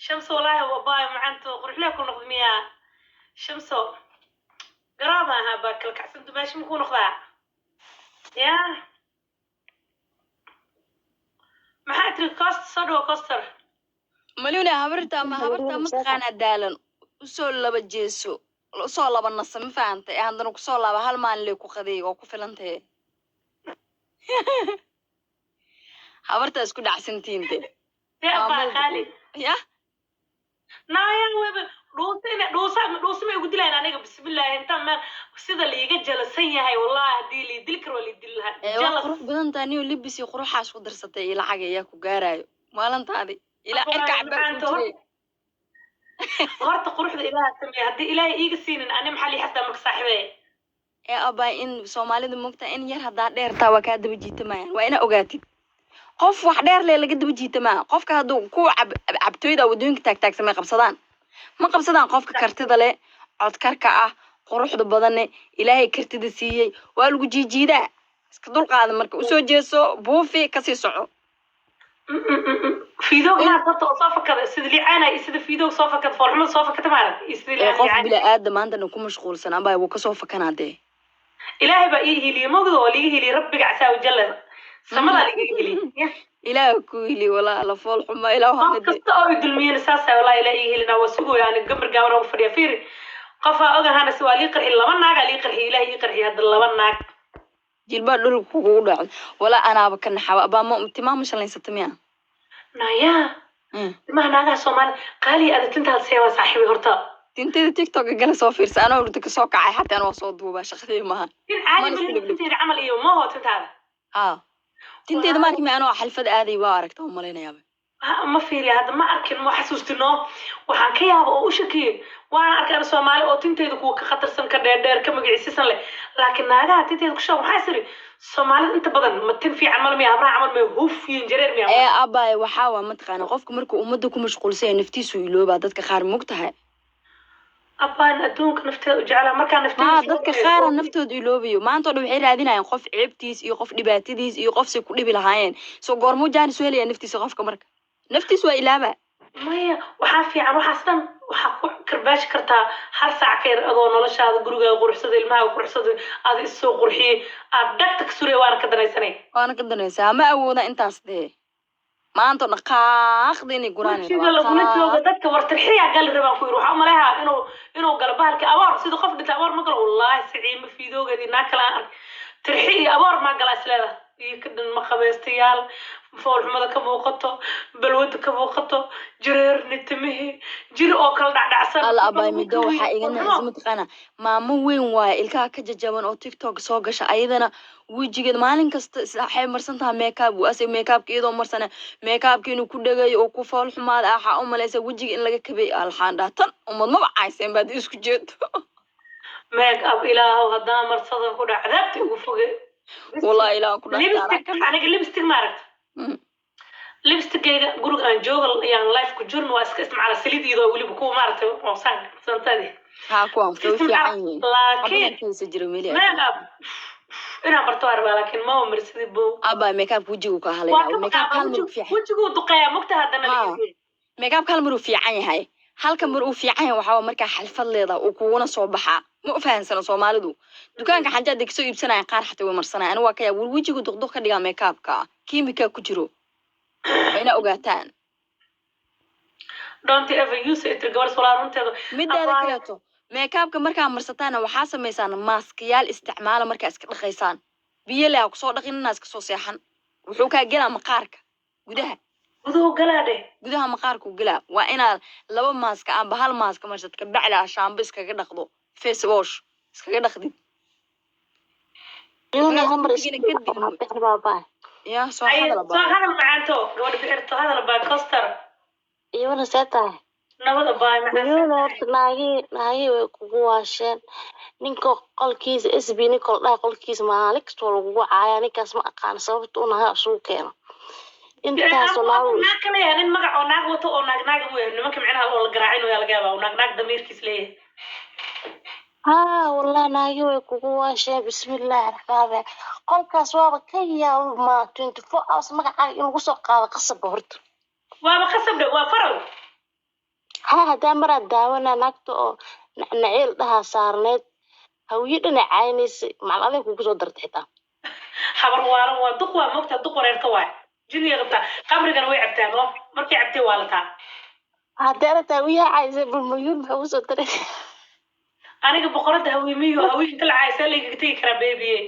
Shamso, wallaahi wabaayo macanto quruxlee ku noqda miyaa? Shamso garaaba ahaa baa kala kacsan, dumaashi makuu noqdaa? Ya, maxaa tiri? Cost soo dhawo, coster. Malyuuna, habarta ama habarta mataqaanaa, daalan usoo laba jeeso, usoo laba nasa, ma fahantay? Ee haddana kusoo laaba, hal maalin lay ku qadeey oo ku filantahe. Habartaa isku dhacsantiinte. Dee baa maamulka qaali ya. Naaya weba dhuusa ina dhuusa dhuusa may ugu dilayn aniga. Bismillaahi, intaan meel sida liiga jalasan yahay, wallahi haddii lii dili karo waa lii dili lahaa. Ee waa jalas. Qurux badan tahay niyo, libis iyo quruxaas ku darsatay iyo lacag ayaa ku gaarayo maalintaadi ilaa cirka Abaayo cabaa kuu macaanto jiray. Horta quruxda Ilaaha sameeye, haddii Ilaahay iiga siinin ani maxaa lii xasdaa marka, saaxiibee? Ee abaa, in Soomaalida mogtaa in yar haddaa dheertaa waa kaa daba jiitamayaan. Waa ina ogaatid, qof wax dheer lee laga daba jiitamaa. Qofka hadduu ku cabtooyda waddooyinka taagtaagsamay qabsadaan, ma qabsadaan. Qofka kartida leh, codkarka ah, quruxda badane, Ilaahay kartida siiyey, waa lagu jiijiidaa. Iska dulqaada marka, usoo jeeso, buufi, kasii soco. Fiidoog in maarata horta oo soo fakada sida liicaana iyo sida fiidoog soo fakada, foolxumada soo fakata maarata iyo sida ee qof liicaan. Bila aada maanta dhan ku mashquulsan abaa wuu kasoo fakanaa dee. Ilaahay baa ii hiliyey, mogdo oo liiga hiliyey Rabbiga casaa wajalla, samadaa liiga hiliyey. Ilaah ku hili, walaa la fool xuma ilaah Qof hana de. kasta oo i dulmiyena saasa wallahi Ilaah ii helina. Waa sugooya ani, gambar gaaban ugu fadhiya. Fiiri, qofaa ogahana si waa lii qarxiy, laba naagaa lii qarxiy, Ilaah ii qarxiy hadda laba naag. Jilbaa dhulka kugu dhacdo, walaa anaaba ka naxaba. Abaa ma timaa ma shalaysata miya? Nayaa. Timaha naagaha Soomaalida qaaliya, ada tintaada see waa, saaxiibay horta? Tintada TikTok gala, soo fiirsa. Anoo hurda kasoo kacay xataa anoo soo duubaa, shaqadii maaha. Tin caadi mana isku malin dhibdhib. Tinteeda camal iyo maho tintaada. Haa, tinteeda maarki ma anoo xalfad aaday waa aragta oo malaynayaaba. Ha, ma fiiriya hadda, ma arkin, ma xasuustino. Waxaan ka yaaba oo u shakiyey, waan arkay ana Soomaali oo tinteeda kuwa ka khatarsan, ka dheerdheer, ka magiciisisan leh, laakiin naagaha tinteeda ku sheeg, waxaa isiri Soomaalida inta badan ma tin fiican mal miya, habraha camal miya, huf iyo jareer miya? Ee abaay, waxaa waa mataqaana, qofka markuu ummadda ku mashquulsan yahay naftiisu iloobaa dadka qaar, mug tahay. Abaan adduunka nafteeda u jeclaa markaa nafteeda haa soo dadka wareego. Qaara naftooda iloobayo, maanta oo dhan waxay raadinayaan qof ceebtiis iyo qof dhibaatadiis iyo qof say ku dhibi lahaayeen. Soo goormuu jaanis u helaya naftiisa? Qofka marka naftiis waa ilaaba. Maya, waxaa fiican waxaas dhan waxaa ku karbaashi kartaa hal saac ka yar, adoo noloshaada, gurigaaga quruxsada, ilmahaaga quruxsada, aada issoo qurxiyey, aad dhagta ka suraya, waana ka danaysanay. Waana ka danaysaa, ma awooda intaas dee. Maanta oo dhan qaaqda inay guraan ay Wejiga rabaan lagula joogo qaaq. Dadka war tirxiyaa gali rabaan ku yiri, waxaa umaleeyaa inuu galo bahalka abaar, sida qof dhintay abaar ma galo. Wallaahi siciima fiidoogeedii naa kale aan arkay, tirxi iyo abaar maa gala isleeda iyo ka dhan ma qabaystayaal, foolxumada ka muuqato, balwada ka muuqato, jareerni, timihii jiri oo kala dhacdhacsan. Alla abaay, middo waxaa iga naxisa mataqaana, maamo weyn waaye, ilkaha ka jajaban oo TikTok soo gasha. Ayadana wejigeed maalin kasta waxay marsan tahay makeup ase makeupka, iyadoo marsana makeupka inuu ku dhagayo oo ku fool xumaada ah. Waxaa u malaysa wejiga in laga kabay. Alxaan dhaha, tan ummad maba cayseen baad isku jeedo. Make up Ilaahow haddaan marsada ku dhac, cadaabta igu foge. Wallahi Ilaah ku dhaartaa. Lipstick, aniga lipstick ma aragta? Lipstickayga guriga aan jooga ayaan life ku jirin, waa iska isticmaala saliid, iyadoo weliba kuwa maaragtay oo saan santadii. Haa, kuwaan way fiican yihiin. Laakiin xabadan kaysa jira meli. Make up inaan barto waa rabaa, laakiin maba marsidii bo. Abaa, makeupka wejigu ka waa haleynaa ka makeupka baqaa. Hal mar uu fiican wejiguu duqeeyaa mugta haddana. Haa. Makeupka hal mar uu fiican yahay, halka mar uu fiican yahay waxaa waa markaa xalfad leedaha uu kuguna soo baxaa. Ma u fahansana Soomaalidu dukaanka xanjaada kasoo iibsanaya, qaar xataa way marsanaya. Aniga waa ka yaab, war wejigu duqduq ka dhigaa makeupka, kiimika ku jiro, waa inaa ogaataan. Don't ever use it, gabar solaa runteeda. Mideeda Abaayo. kaleeto, makeupka markaa marsataana waxaa samaysaan maaskayaal isticmaala. Markaa iska dhaqaysaan, biyo leh ha kusoo dhaqin, inaa iska soo seexan. Wuxuu kaa gelaa maqaarka gudaha. Guduhu galaa dheh. Gudaha maqaarku gelaa. Waa inaad laba maaska amba hal maaska marsad, kabacdi aa shaambo iskaga dhaqdo, face wash iskaga dhaqdid. Yuna hamar. Wejigana ka dilmo. Bixir baabaa. Ya soo Ay, hadal soo baa. Hadal macaanto, gabadha bixirto, hadal baa coster. Iyuna see tahay? Nabada baay macaan. Yuna, horta naagihii way kugu waasheen. Ninka qolkiisa SB, ninka la dhahay qolkiisa maalin kasta waa lagugu caaya. Ninkaas ma aqaan sababta u nahay isugu keeno intaasoo naago. Naag kale yaa nin magac oo naag wato oo naag naag u yahay nimanka micnaha oo la garaacin waa laga yaabaa oo naag naag damiirkiis leeyahay. Haa, wallahi naagi way kugu waasheen. Bismillaahi raxmaani raxiim, qolkaas waaba ka yaaba ma 24 hours magacaaga in lagu soo qaado qasabba horta. Waaba qasab dhe, waa faral. Ha, haddaa maraad daawanaa naagta oo nacnaciil dhahaa saarneed, hawiye dhinac caynaysa, macal adig kugu soo dartay xitaa. Habar waalan waa, duq waa, mogtaa, duq wareerta waay, jinniga qabtaa, qabrigana way cabtaa, no markay cabtay waa lataa. Haddii aragta hawiyaha caysay, bal Malyuun maxaa ugu soo daray? Aniga boqorada hawiimiyo, hawiy inta la caaysaa laygaga tegi karaa, beebiye.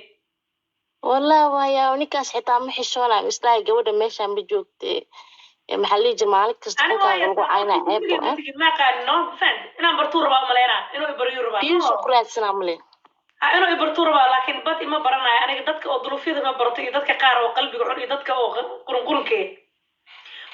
Wallahi waayaa, ninkaas xitaa ma xishoonayo, isdhahay gabadha meeshaan ma joogte. Maxaa la dhihi jira, maalin kasta aniga qolkaaga lagu caynaa, ceeb waa oo ma ma aqaanin, no fahant, inaan bartuu rabaa umaleynaa, inuu ibariyuu rabaa. Biyuusu ku raadsanaa male. Ha, inuu ibartuu rabaa, laakiin bad ima baranayo aniga. Dadka oo dulufyada ma barto, iyo dadka qaar oo qalbiga xun, iyo dadka oo qurunqurunkeeda,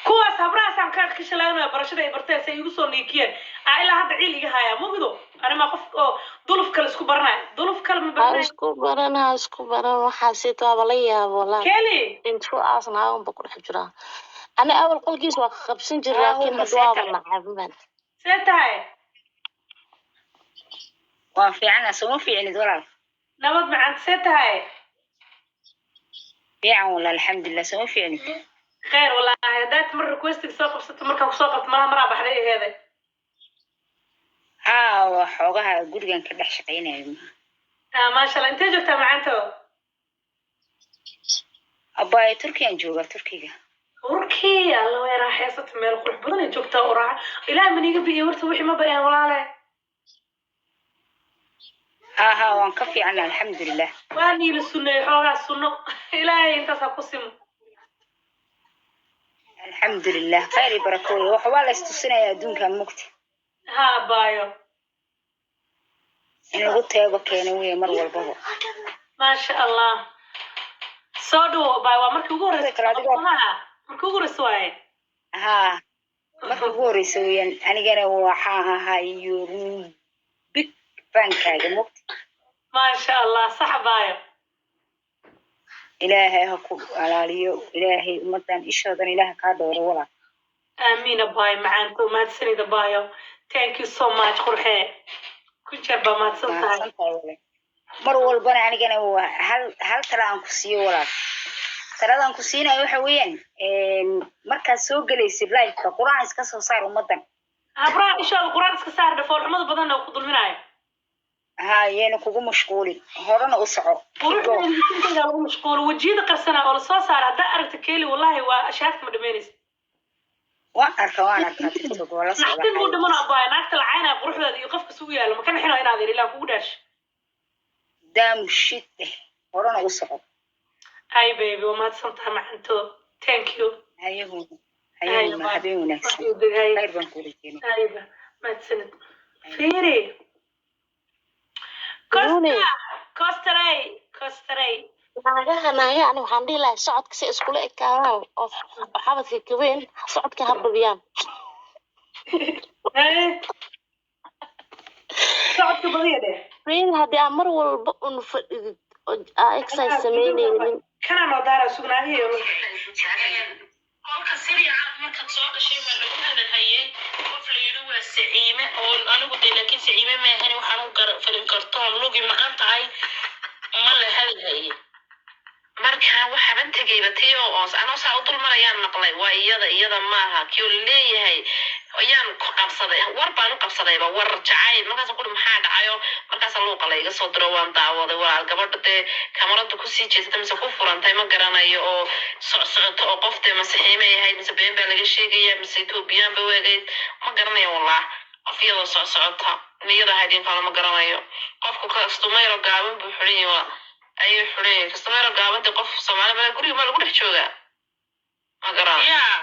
kuwaas habrahaasaan ka kashalaynaya. Barashada ay barteen say igu soo niikiyeen aa ilaa hadda ciil iga hayaa. Mugdo anima qof oo duluf kale isku baranayo, duluf kale ma Ha baranayo. Isku baran, ha isku baran waxaasito, waaba la yaabo wallahi. Kelly. Intuu aas naagan ba ku dhex jiraa. Ani awal qolkiis waa qabsan jira, laakiin hadda waaba nacay man. See tahay? Waan fiicana, suma fiicnid walaal? Nabad macaan, see tahay? Fiican walaal, alxamdulilah, suma fiicnid? Khayr wallaahi. Haddaad mar requestig soo qabsato, markaa kusoo qabto malaha maraa baxday aheeday. Haa, waa xoogaha gurigan ka dhex shaqaynayo. Ah, maasha Allah. Intee joogtaa, macaanto? Abaayo, Turkiyan joogaa, Turkiga. Turki, alla way raaxaysata, meel qurux badan ay joogtaa oo raaxa. Ilaah maniga bi'iyo horta, wixii ma ba'een walaale. Haa haa, waan ka fiicana, alxamdulilah. Waa niila sunneeyey xoogaa sunno, Ilaahay intaasaa ku simo. Alxamdulilah, khayr iyo barako wey, waxbaa la istusinaya adduunka, mugta. Ha, baayo. In lagu teebo keeno wey mar walbaba. Maasha Allah, soo dhawo baayo, waa markii ugu horreysa. Kale adigoo- Maaha, markii ugu horreysa waaye. Haa, marka ugu horeysa weeyaan, anigana waxaan ahay your big fankaaga, mugta. Maasha Allah, sax baayo. Ilaahay ha ku alaaliyo, Ilaahay ummadan ishoodan Ilaah kaa dhowro walaal. Aamiin abaayo macaanto, mahadsanida baayo, thank you so much, qurxee ku jeer baa mahadsan tahay. Mahadsantahay walaal. Mar walbana anigana waa hal hal tala aan ku siiyo walaal. Taladaan ku siinayo waxa weeyaan, markaad soo gelaysid liveka, Qur-aan iska soo saar ummadan. Habraha ishooda Qur-aan iska saar, dhafoolxumada badanna oo ku dulminaayo. Ha yeena kugu mashquulin, horena u soco. Keep going. Quruxda lagu mashquulo, wejiyada qarsana oo lasoo saara haddaa aragta keeli, wallahi waa shaadka ma dhamaynaysa. Waan arkaa, waan arkaa TikTok, waa la Naxtin buu socdaa. dhimano abaayo, naagta la caynaya quruxdeeda iyo qofka sugu yaalo maka naxino inaad yidhi ilaa kugu dhaash. Damn shit eh, horena u soco. Ay baby, waa mahadsan tahay macanto, thank you. Hayahuna hayahuna, habeen wanaagsan. Hay. Khayr baan kula jeena. Ayba, mahadsanid. Fiiri. Nuune. Costa costaray costaray. Naagaha, naagaha, ani waxaan dhihi lahaa socodka si iskula ekaadaan oo oo xabadka kabeen socodka ha badiyaan. Eh. Socodka badiya dheh. Fiiri, haddii aan mar walba un fadhidid oo aa exercise samaynaynin. Kanaa noo daaraa sugnaadihi. Qolka Siriya markaad soo gashay waa lagu hadalhayay qof la yidhi waa Saciime, oo anigu dee laakiin Saciime maahani, waxaan u gar filin kartoon lugi maqan tahay ma la hadalhayay. Marka waxaaban tegayba tiyo oos anoo saa u dul marayaan maqlay, waa iyada, iyada maaha kii leeyahay ayaan ku qabsaday, war baan u qabsadayba, war jacayl. Markaas kuri maxaa dhacayo, markaasa luuqa la iga soo diro, waan daawaday walaal. Gabadha dee kamarada kusii jeesata mise ku furantay ma garanayo, oo socsocoto oo qof dee masixiimay ahayd mise been baa laga sheegaya mise Ethoobiyan ba weegayd, ma garanayo wallah. Qof iyadoo socsocota niyada ahayd in kale ma garanayo. Qofku kastumayro gaaban buu xiran yahay, waa ayuu xiran yahay kastumayro gaaban dee. Qof Soomaali mala guriga ma lagu dhex joogaa, ma garanayo. Yaa.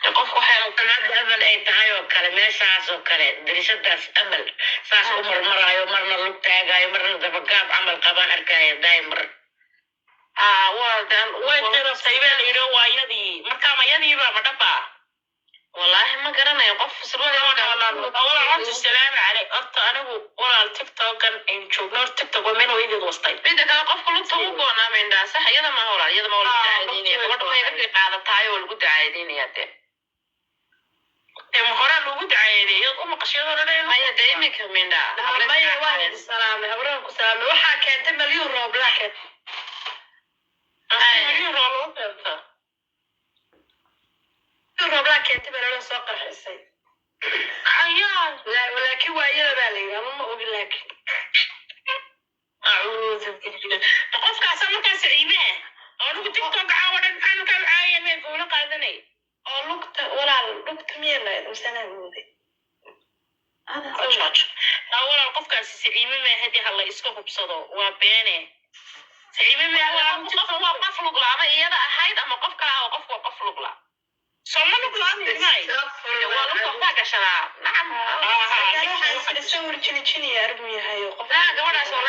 Dee qofku waxay Hadda Amal ay tahay oo kale, meeshaas oo kale, darishadaas Amal saas u marmaraayo, marna lug taagaayo, marna dabagaab camal qabaan arkaya daay mar. Aa waa daan. Way qirabtay baa la yidhi, waa yadii marka, ma yadiiba ma dhaba? Wallaahi ma garanayo qof surwaal. Walaal horta salaamu caleyk, horta anigu walaal TikTokan aynu joogno, horta TikTok waa meel hooyadeed wastay. Mida kale qofka lugta u goonaa mindhaa sax, iyada ma walaal, iyada ma waa lagu dacayadeynaya gabadha, way dadkay qaadataay oo lagu dacayadeynaya dee. Dee ma horaa loogu dacayeeday iyad u maqashiyadoo dhan? Maya dee, iminka mindhaa. Maya, waan idin salaamay, habrahan ku salaamay. Waxaa keentay Malyuun Rooblaa keentay. Malyuun roob u keenta. Malyuun Rooblaa keentay baa lala soo qarxisay. Hayaa. Laakiin waa iyada baa la yidhi, ama ma ogin laakiin. Acuudu billah. Ma qofkaasa markaa Saciime ah? Oo anigu TikTok caawa dhan maxaa markaa u caayaya meelka ula qaadanay? Oo lugta walaal, lugta miyaa lahayd mise anaa mooday? Aa walaal, qofkaasi Saciime maaha, dee hala iska hubsado, waa beene. Saciime maaha. Qof waa qof lugla, ama iyada ahayd ama qof kale ah, qof waa qof lugla. Soo ma lug la-aan ilmahay? Waa lugta waxbaa gashadaa, nacam. Laa, gabadhaas waa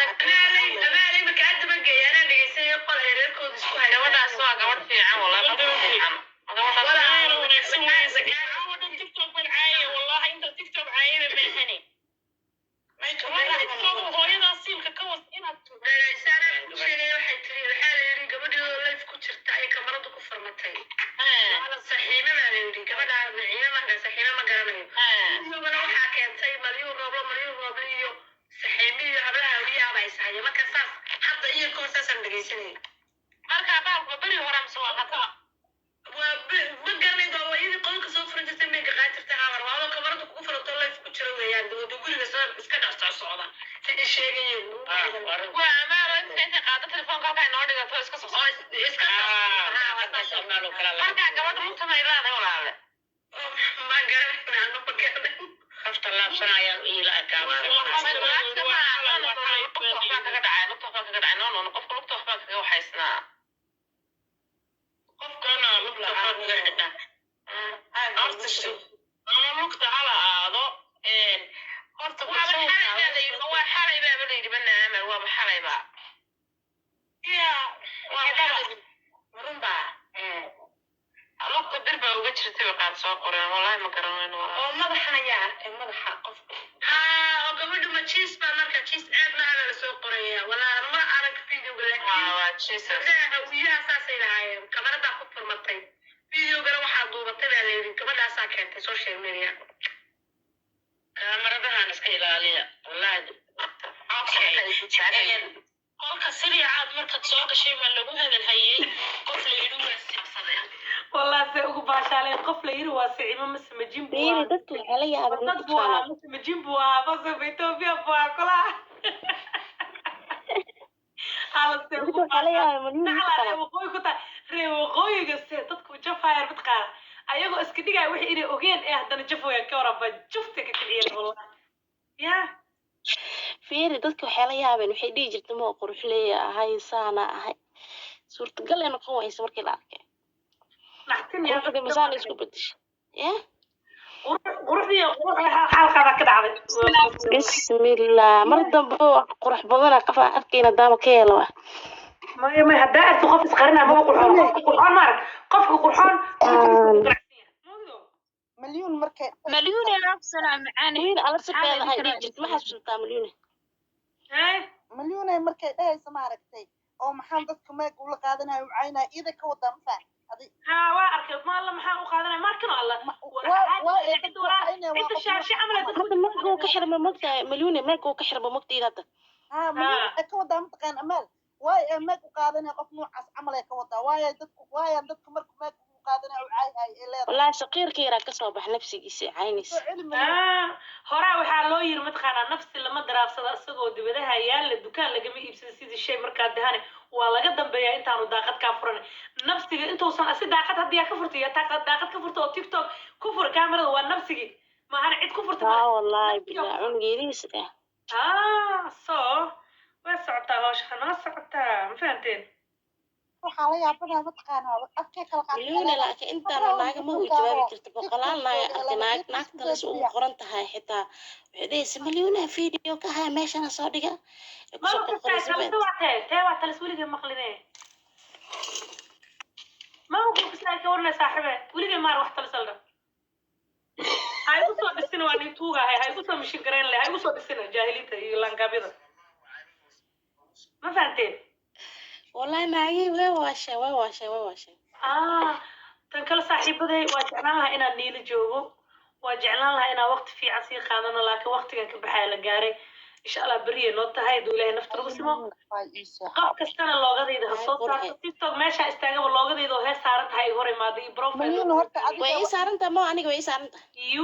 gabadhaas waa gabadh fiican, wallahi qof fiican. Gabadhaas Walaal wanaagsan weeye. Caawa dhan TikTok baan caayaya, wallahi inta TikTok caayaba maahane. Wallahi TikTok hooyadaa siilka ka was inaad Marka baalku beri hore mise waa hadda? Waa amaano inta qaado telefoonka halkaa inoo dhigato iska soo. Marka gabadha lugta may leedahay walaale? Qofta laabsanayaan iila arkaa. Lugta waxbaa kaga dhacay, lugta waxbaa kaga dhacay. No, no, no, qofka lugta waxbaa kaga waxaysnaa. Qofkana lugta waxbaa kaga xidhaa. Horta ama lugta hala aado. Horta Waaba xalay baa la yidhi, waa xalay baaba la yidhi, bana amal, waaba xalayba. Yaa. Waa xalay. Marunbaa. Lugta bir baa uga jirtay bay qaar soo qoreen, wallahi ma garanayno walaal. Oo madaxana yaa arkay madaxa qofka? Haa, oo gabadhu ma jiis baa marka jiis aad maaha la soo qoraya. Walaa ma arag videoga laakiin. Waa waa Jesus. Gabdhaha hawiyaha saasay lahaayeen. Kamaradaa ku furmatay. Videogana waxaa duubatay baa la yidhi gabadhaasaa keentay social media. Kaamaradahan iska ilaaliya wallahi. Okay. Qolka siricaad markaad soo gashay baa lagu hadalhayay qof la yidhi waa sibsaday. Wallahi say ugu baashaaleen, qof la yiri waa Siciimo mase majin buu Fiiri, ahaa. dadku waxay la yaabeen Dad buu ahaa mataqaanaa. mase majin buu ahaa mase Ethiopia buu ahaa kolaha. Alla say Dadku ugu waxay la baashaaleen. yaabeen Malyuun Naclaa reer mataqaanaa. waqooyi ku tahay, reer waqooyiga se dadku jafayar mataqaana, ayagoo iska dhigaya wixii inay ogeen ee haddana jafayaan ka waraba jufta ka kiciyeen wallahi ya. Fiiri, dadku waxay la yaabeen, waxay dhihi jirtay ma quruxleeya ahay, saana ahay. Suurtagal ay noqon waysa markii la arkay. Naxtin yaa. Quruxda masaan isku bedeshay. Ya? Quruxdii qurux xaalkaada ka dhacday. Bismillah. Mar dambe oo qurux badana qof aan arkayna daama ka helo ah. Maya maya, haddaa aragto qof isqarinaa maba qurxoon, qofka qurxoon ma arag, qofka qurxoon. Malyuun markay Malyuun ee absana macaane. Malyuun ala Maxaa la sibeeda idin hay karaa dhihi jirtay, ma xasuusataa Malyuun? Malyuunay markay dhahaysa maaragtay oo maxaan dadka meeg ula qaadanaya u caynaya iyada ka wadaa ma fahan adi. Haa, waa arkay, ma alla maxaa u qaadanaya markano alla. Waa ee cidda dadku walaa caynaya waa cidda qof shaashe camal ay dadku. Hadda meega uu ka xirma mogtahay Malyuun, meega uu ka xirma mogtayda hadda. Haa, Malyuun waxay ka wadaa mataqaan amaal waay ee meeg u qaadanaya qof noocaas camal ay ka wadaa, waaya dadku waayaan dadka marka meeg u qaadanaya u caynaya ee leedahay. Wallaahi saqiirka yaraa kasoo bax nafsigiisa caynaysa. Soo celi Malyuun. Ah, horaa waxaa loo yiri mataqaanaa nafsi lama daraafsado isagoo dibadaha yaalla, dukaan lagama iibsado sidii shay markaa dahane waa laga dambeeyaa intaanu daaqad kaa furan nafsiga intuusan asi daaqad hadda yaa ka furtay, yaa daaqad ka furta oo TikTok ku fura kaamirada waa nafsigii maahana cid ku furta male. Haa wallaahi Nafsiga bilaa cunugeediis ah. Ah, so way socotaa hawsha, noo socotaa, ma fahanteen? Waxaa la yaabanaya mataqaanaa afkay kala qaadqaadanaya. Malyuuna laakiin intaan naaga ma u jawaabi karto, boqolaal naaga arkay, naag naagta las ugu qoran tahay xitaa waxay dhahaysa Malyuuna video ka haya meeshana soo dhiga ay kusoo Maba kastaa qorqoraysa. Talse waa tee tee waa talis weligay maqline, maba ku kastaa ka warnay saaxibe, weligay maar wax talis aldha ha igu soo dhisina, waa nin tuugahay, ha igu soo mishin garayn leh, ha igu soo dhisina jaahiliinta iyo laangabyada, ma fahanteen? Wallaahi naagihii way waasheen, way waasheen, way waasheen. Ah, tan kale saaxiibaday, waa jeclaan lahaa inaan niilo joogo, waa jeclaan lahaa inaan waqti fiican sii qaadano, laakiin waqtigan ka baxaya la gaaray. Insha Allah beriyay noo tahay hadduu Ilaahay nafta nagu simo. Qof kastana loogadayda ha soo saarto TikTok, meeshaa istaagaba loogadayda oo hees saaran tahay ay hor imaado iyo profile. Malyuun horta Way adiga ii saaran tahay, mo aniga way ii saaran tahay.